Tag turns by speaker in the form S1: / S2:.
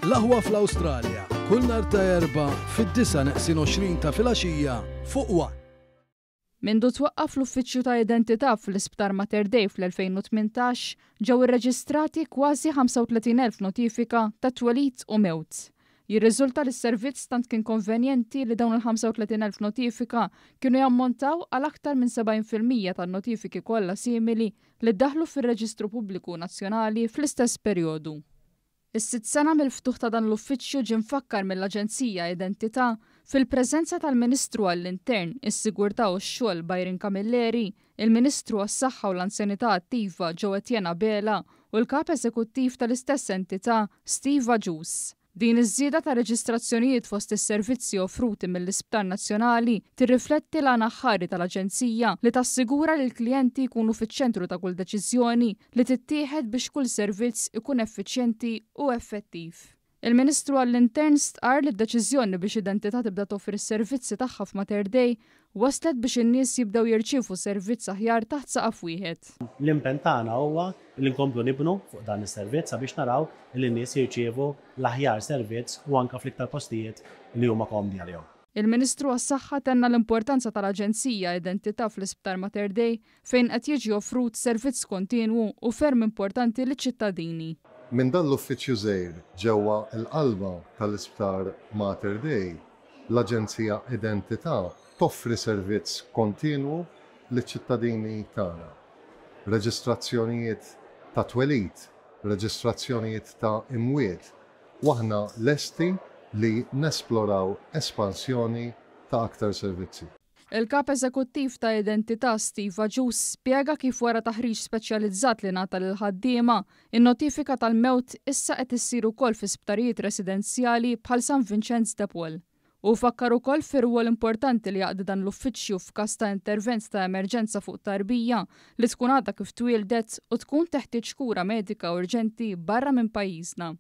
S1: L-Aħwa fl-Awstralja, kull nhar ta' Erbgħa fid-disgħa neqsin 20 ta' filgħaxija fuq one.
S2: Mindu twaqqaf l-Uffiċċju ta' Identità fl-Isptar Mater Dei fl-2018, ġew irreġistrati kważi 35,000 notifika ta' twelid u mewt. Jirriżulta li s-servizz tant kien konvenjenti li dawn il-35,000 notifika kienu jammontaw għal aktar minn 70% tan-notifiki kollha simili li ddaħħlu fir-Reġistru Pubbliku Nazzjonali fl-istess perjodu. Is-sitt sena mill-ftuħ ta' dan l-uffiċċju ġie mfakkar mill-Aġenzija Identità fil-preżenza tal-Ministru għall-Intern, is-Sigurtà u x-Xogħol Byron Camilleri, il-Ministru għas-Saħħa u l-Anzjanità Attiva Joe Etienne Abela u l-Kap Eżekuttiv tal-istess entità Steve Agius. Din iż-żieda ta' reġistrazzjonijiet fost is-servizzi offruti mill-Isptar Nazzjonali tirrifletti l-għan aħħari tal-Aġenzija li tassigura li l-klijenti jkunu fiċ-ċentru ta' kull deċiżjoni li tittieħed biex kull servizz ikun effiċjenti u effettiv. Il-Ministru għall-Intern stqarr li d-deċiżjoni biex Identità tibda toffri s-servizzi tagħha f'Mater Dei waslet biex in-nies jibdew jirċievu servizz aħjar taħt saqaf wieħed.
S3: L-impenn tagħna huwa li nkomplu nibnu fuq dan is-servizz sabiex naraw li n-nies jirċievu l-aħjar servizz u anke fl-iktar postijiet li huma komdi għalihom.
S2: Il-Ministru għas-Saħħa tenna l-importanza tal-Aġenzija Identità fl-Isptar Mater Dei fejn qed jiġi offrut servizz kontinwu u ferm importanti liċ-ċittadini.
S4: Minn dan l-uffiċċju żgħir ġewwa l-qalba tal-Isptar Mater Dei, l-Aġenzija Identità toffri servizz kontinwu liċ-ċittadini tagħna. Reġistrazzjonijiet ta' twelid, reġistrazzjonijiet ta' imwiet u aħna lesti li nesploraw espansjoni ta' aktar servizzi.
S2: Il-Kap Eżekuttiv ta' Identità Steve Agius spjega kif wara taħriġ speċjalizzat li ngħata lill-ħaddiema, in-notifika tal-mewt issa qed issir ukoll fi sptarijiet residenzjali bħal San Vinċenz de Paul. Hu fakkar ukoll fir-rwol importanti li jaqdi dan l-uffiċċju f'każ ta' intervent ta' emerġenza fuq tarbija li tkun għadha kif twieldet u tkun teħtieġ kura medika urġenti barra minn pajjiżna.